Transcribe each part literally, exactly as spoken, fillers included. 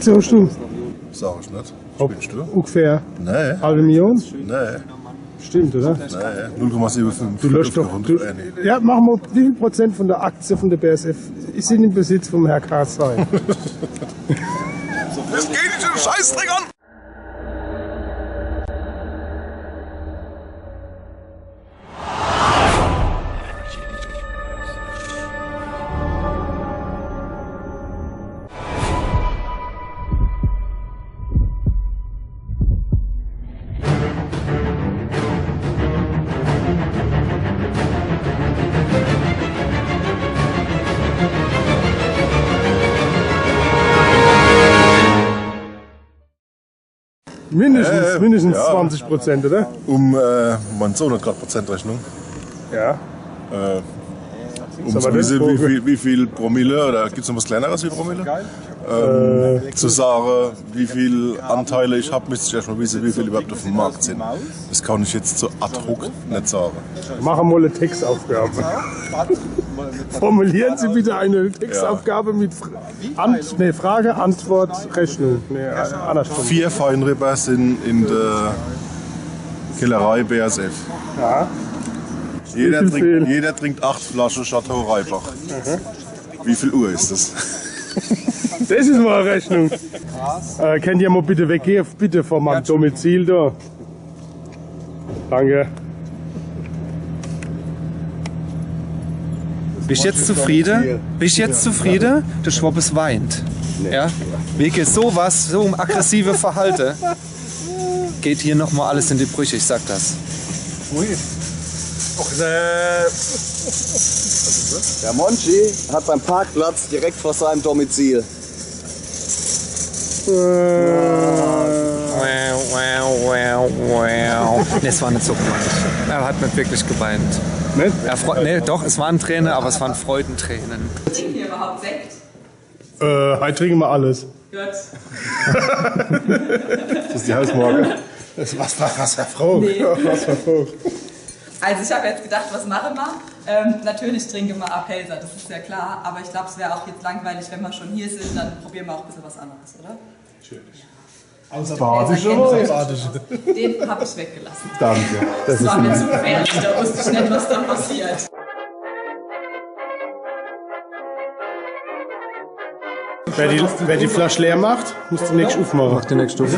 So, stimmt. Sag ich net. Spinnsch du? Ungefähr. Nee. Halbe Million? Nee. Stimmt, oder? Nee. Null Komma sieben fünf. Du löscht doch. Du, äh, nee. Ja, mach mal, wie viel Prozent von der Aktie von der B A S F ist in dem Besitz vom Herr Karstein? Das geht dich en Scheißdreck an! Mindestens, äh, mindestens ja. Zwanzig Prozent, oder? Um, äh, mein Sohn hat grad Prozentrechnung. Ja. Äh, um zu wissen, wie viel, wie viel Promille, oder gibt's noch was Kleineres wie Promille? Äh, zu sagen, wie viel Anteile ich hab, müsste ich erstmal wissen, wie viel überhaupt auf dem Markt sind. Das kann ich jetzt so ad hoc nicht sagen. Machen wir eine Textaufgabe. Formulieren Sie bitte eine Textaufgabe mit Fra- Ant nee, Frage, Antwort, Rechnung. Nee, äh, andersrum. Vier Feinrippe sind in der Kellerei B A S F. Ja. Jeder trinkt, jeder trinkt acht Flaschen Chateau Reibach. Wie viel Uhr ist es? Das ist mal eine Rechnung. Äh, könnt ihr mal bitte weggehen? Bitte von meinem Domizil da. Danke. Bist jetzt zufrieden? Bist jetzt zufrieden? Der Schwabbes weint. Ja? Wegen sowas, so einem aggressive Verhalten, geht hier nochmal alles in die Brüche, ich sag das. Ui. Och, äh. Der Monchi hat seinen Parkplatz direkt vor seinem Domizil. Nee, es war nicht so gemeint. Er hat nicht wirklich geweint. Nicht? Er fre- nee, doch, es waren Tränen, aber es waren Freudentränen. Trinken wir überhaupt Sekt? Äh, heute trinken wir alles. Gut. Das ist die Hausmarke. Das, was war das, Herr Frau? Nee. Was war Frau? Also ich habe jetzt gedacht, was machen wir? Ähm, natürlich trinken wir einen Pälzer, das ist ja klar. Aber ich glaube, es wäre auch jetzt langweilig, wenn wir schon hier sind, dann probieren wir auch ein bisschen was anderes, oder? Natürlich. Außer Badische oder? Außer Badische. Den habe ich weggelassen. Danke. Das war mir zu gefährlich, da wusste ich nicht, was da passiert. Wer die, wer die Flasche leer macht, muss die nächste aufmachen. Mach die nächste auf.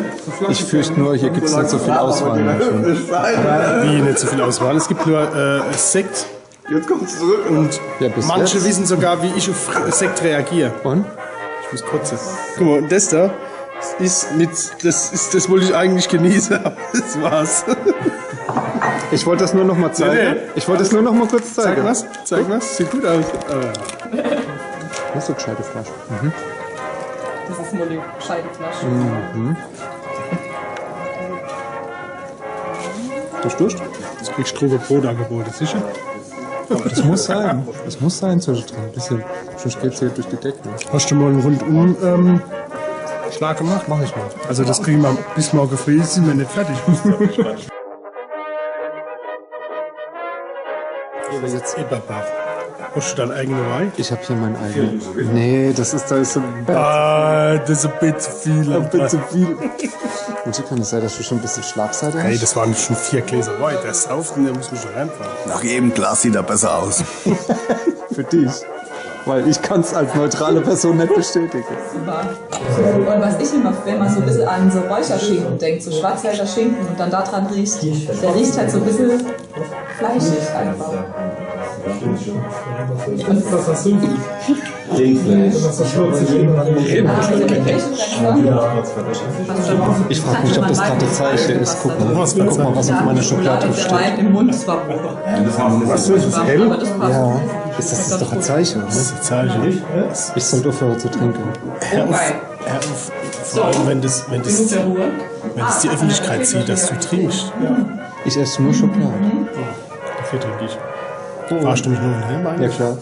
Ich fürchte nur, hier gibt's nicht so viel Auswahl. Wie nicht so viel Auswahl? Es gibt nur äh, Sekt. Jetzt kommt's zurück. Und manche wissen sogar, wie ich auf Sekt reagiere. Und? Ich muss kotzen. Guck mal, und das da ist mit, das ist, das wollte ich eigentlich genießen, aber das war's. Ich wollte das nur noch mal zeigen. Nee, nee. Ich wollte es nur noch mal kurz zeigen. Zeig was, zeig was. Sieht gut aus. Äh. Das ist eine gescheite Flasche. Mhm. Das ist nur eine gescheite Flasche. Mhm. Hast du Durst? Jetzt kriegst du Brot angeboten, sicher? Das muss sein. Das muss sein zwischendrin. Ein bisschen, sonst geht's hier durch die Decke. Hast du mal einen rundum ähm, Schlag gemacht? Mach ich mal. Also das kriegen wir bis morgen früh, sind wir nicht fertig. Jetzt Eberbach. Hast du deinen eigenen Wein? Ich habe hier meinen eigenen. Nee, das ist, da ist so ein Ah, das ist ein bisschen viel. Ein bisschen viel. Und so kann es sein, dass du schon ein bisschen Schlagseite hast. Hey, das waren schon vier Gläser Wein. Der sauft und der muss mich schon reinfahren. Nach jedem Glas sieht er besser aus. Für dich. Weil ich kann's als neutrale Person nicht bestätigen. Super. Und was ich immer, wenn man so ein bisschen an so Räucherschinken denkt, so Schwarzwälder Schinken und dann daran riecht, der riecht halt so ein bisschen fleischig einfach. Ich frage mich, ob das gerade Zeiche ist. Guck mal, guck mal, was auf meiner Schokolade steht. Im Mund zwar wohl. Was ist das? Hell? Ja. Ist das, das ist doch ein Zeichen, oder? Das ist ein Zeichen. Ich sollte aufhören zu trinken. Hör auf, hör auf. Vor allem, wenn das, wenn das, wenn das die Öffentlichkeit sieht, dass du trinkst. Ja. Ich esse nur Schokolade. Dafür trinke ich. Fahrst du mich nur heim eigentlich? Ja, klar.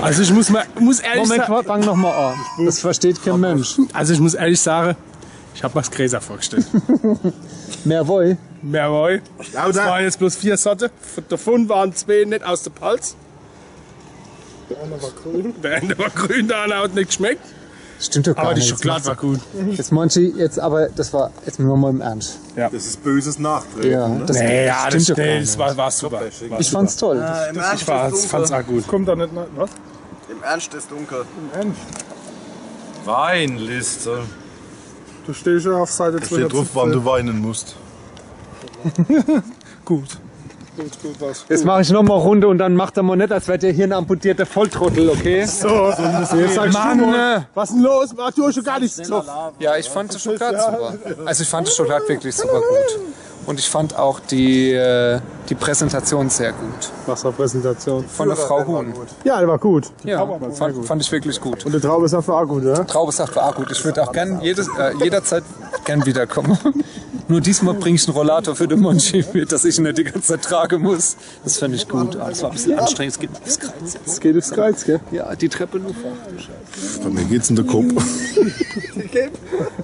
Also ich muss mal, muss ehrlich Moment, sagen, wa- fang noch mal an. Das versteht kein Mensch. Also ich muss ehrlich sagen, Ich hab mir's gräßer vorgestellt. Mehr Woi. Mehr Woi. Es waren jetzt bloß vier Sorte. Davon waren zwei net aus der Palz. Der eine war grün. Der eine war grün, der andere hat net geschmeckt. Stimmt doch gar nicht. Aber die Schokolade war gut. Jetzt, Monchi, jetzt aber, das war, jetzt mal, mal im Ernst. Ja. Das ist böses Nachtreten, ne? Das, nee, ja, das stimmt doch gar nicht. Das war, war super. Ich fand's toll. Ich fand's auch gut. Kommt da net, was? Im Ernst ist dunkel. Im Ernst? Weinliste. Du stehst schon auf Seite zwölf. Da steht drauf, wann du weinen musst. Gut. Gut, gut, was? Jetzt mach ich noch mal Runde und dann macht er mal net, als wär der hier ein amputierter Volltrottel, okay? So, jetzt sagst du mal, was denn los? Mann, äh. Was ist denn los? Mann, du hast schon gar nichts gesoffen. Ja, ich fand die Schokolade super. Also ich fand die Schokolade wirklich super gut. Und ich fand auch die, äh, die Präsentation sehr gut. Was für Präsentation? Von der Frau Huhn. Ja, die war gut. Ja, fand, fand ich wirklich gut. Und der Traubesaft war auch gut, oder? Traubesaft war auch gut. Ich würde auch gern jedes, äh, jederzeit gern wiederkommen. Nur diesmal bring ich einen Rollator für den Monchi mit, dass ich ihn nicht die ganze Zeit tragen muss. Das fand ich gut. Aber das war ein bisschen anstrengend. Es geht aufs Kreuz jetzt. Es geht aufs Kreuz, gell? Ja, die Treppe nur vor. Bei mir geht's in den Kopf.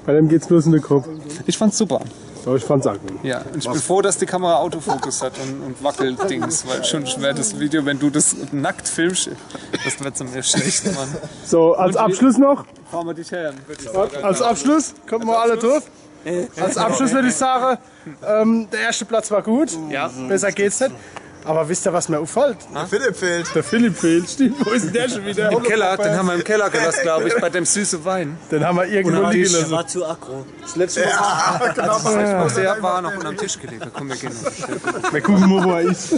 Bei dem geht's bloß in den Kopf. Ich fand's super. Aber ich fand's auch gut. Ja, und ich bin froh, dass die Kamera Autofokus hat und, und Wackeldings, weil schon schwer das Video, wenn du das nackt filmst, das wird zu mir schlecht, Mann. So, als Abschluss noch? Fahren wir dich her, würde ich sagen. Als Abschluss kommen wir alle drauf. Als Abschluss würde ich sagen, ähm, der erste Platz war gut. Ja. Besser geht's nicht. Aber wisst ihr, was mir auffällt? Der Philipp fehlt. Der Philipp fehlt, stimmt. Wo ist denn der schon wieder? Im Keller, den haben wir im Keller gelassen, glaube ich, bei dem süßen Wein. Den haben wir irgendwo liegen lassen. Der war zu aggro. Das letzte Mal. Ja, genau. Der war noch unterm Tisch gelegen. Komm, wir gehen noch. Wir gucken mal, wo er ist.